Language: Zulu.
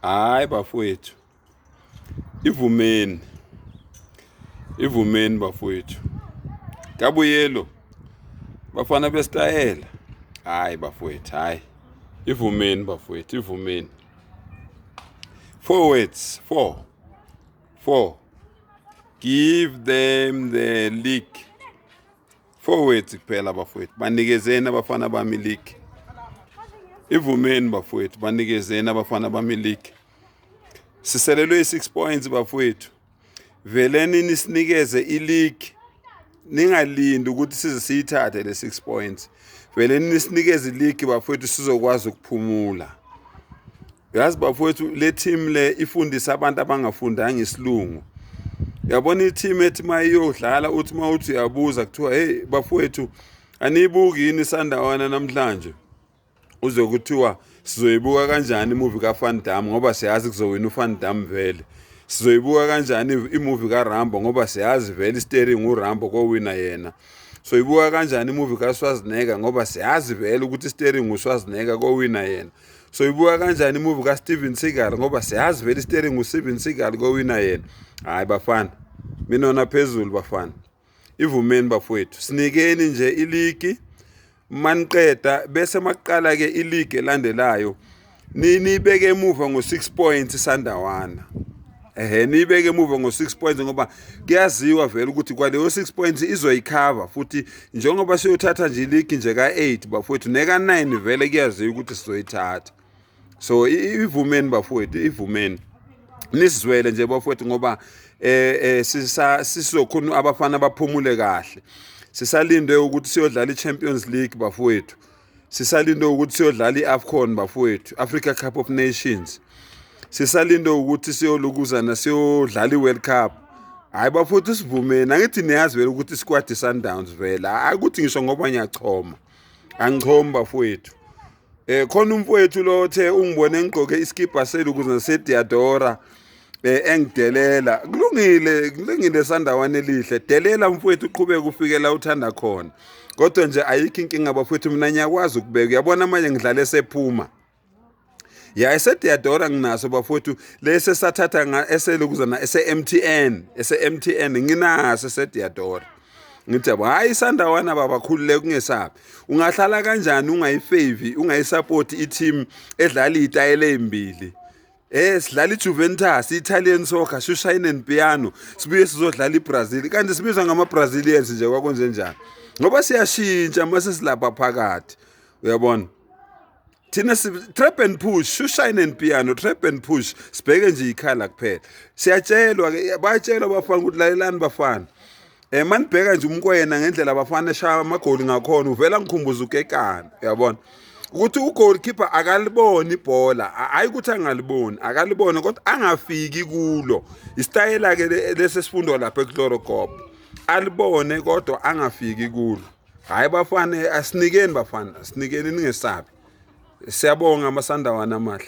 Hayi bafowethu, ivumeni, ivumeni bafowethu. Kabuyelo, bafana besitayela. Hayi bafowethu, hayi. Ivumeni bafowethu, ivumeni. Four words, four. Four. Give them the league. Four words kuphela bafowethu. Banikezeni abafana bami league. Ivumeni bafowethu, banikezeni abafana bami league. Siselelwe i-6 points bafowethu. Veleni nisinikeze i-league. Ningalindi ukuthi size siyithathe le 6 points. Veleni nisinikeze i-league bafowethu sizokwazi ukuphumula. Yazi bafowethu le team le ifundisa abantu abangafundanga isilungu. Uyabona i-team ethi uma iyodlala uthi uma uthi uyabuza kuthiwa hey bafowethu aniyibuki yini isandawana namhlanje? Uze kuthiwa sizoyibuka kanjani imovie kaVan Damme ngoba siyazi kuzowina uVan Damme vele. Sizoyibuka kanjani imovie kaRambo ngoba siyazi vele isteering uRambo kowina yena. Soyibuka kanjani imovie kaSchwarzenegger ngoba siyazi vele ukuthi isteering uSchwarzenegger kowina yena. Soyibuka kanjani imovie kaSteven Seagal ngoba siyazi vele isteering uSteven Seagal kowina yena. Hayi bafana, minona phezulu bafana. Ivumeni bafowethu, sinikeni nje iligi maniqeda bese makuqala ke iligi elandelayo niyibeke emuva ngo-6 points isandawana. Ehe, niyibeke emuva ngo-6 points ngoba kuyaziwa vele ukuthi kwaleyo 6 points izoyikhava futhi njengoba siyothatha nje iligi nje ka-8 bafowethu neka-9 vele kuyaziwa ukuthi sizoyithatha. So ivumeni bafowethu, ivumeni. Nisizwele nje bafowethu ngoba sizokhona abafana baphumule kahle. Sisalinde ukuthi siyodlala i-Champions League bafowethu. Sisalinde ukuthi siyodlala i-AFCON bafowethu, Africa Cup of Nations. Sisalinde ukuthi siyolukuzana siyodlala i-World Cup. Hayi bafowethu sivumeni, angithi niyazi vele ukuthi isquad Sundowns vele. Hayi ukuthi ngisho ngoba ngiyachoma. Angichomi bafowethu. Khona umfowethu lo othe ungibone ngigqoke iskipa selukuze seDiadora engidelela. Kulungile, kulungile sandawana elihle. Delela mfowethu uqhubeke ufike la uthanda khona. Kodwa nje ayikho inkinga bafowethu mina ngiyakwazi ukubeka. Uyabona manje ngidlale sephuma. Ya eseDiadora nginaso bafowethu lesi esathatha nga eselukuzana ese-MTN, ese-MTN nginaso eseDiadora. Ngithi yabo hayi isandawana baba khululeka ungesabi. Ungahlala kanjani ungayifavor, ungayisupport i-team edlala izitayela ezimbili. Sidlala iJuventus, Italian soccer, shoeshine and piano. Sibuye sizodlala iBrazil. Kanti sibizwa ngama Brazilians nje kwakwenze njani? Ngoba siyashintsha mase silapha phakathi. Uyabona? Thina trap and push, shoeshine and piano, trap and push. Sibheke nje ikhala kuphela. Siyatshelwa ke bayatshelwa abafana ukuthi lalelani bafana. Manibheka nje uMkwena ngendlela abafana eshaya amagoli ngakhona uvela ngikhumbuza ukekana, uyabona? Ukuthi ugoalkeeper akaliboni ibhola, hayi ukuthi angaliboni, akaliboni kodwa angafiki kulo. Isitayela ke lesi sifundwa lapha eChloorkop. Alibone kodwa angafiki kulo. Hayi bafana asinikeni bafana, asinikeni ningesabi. Siyabonga amasandawana amahle.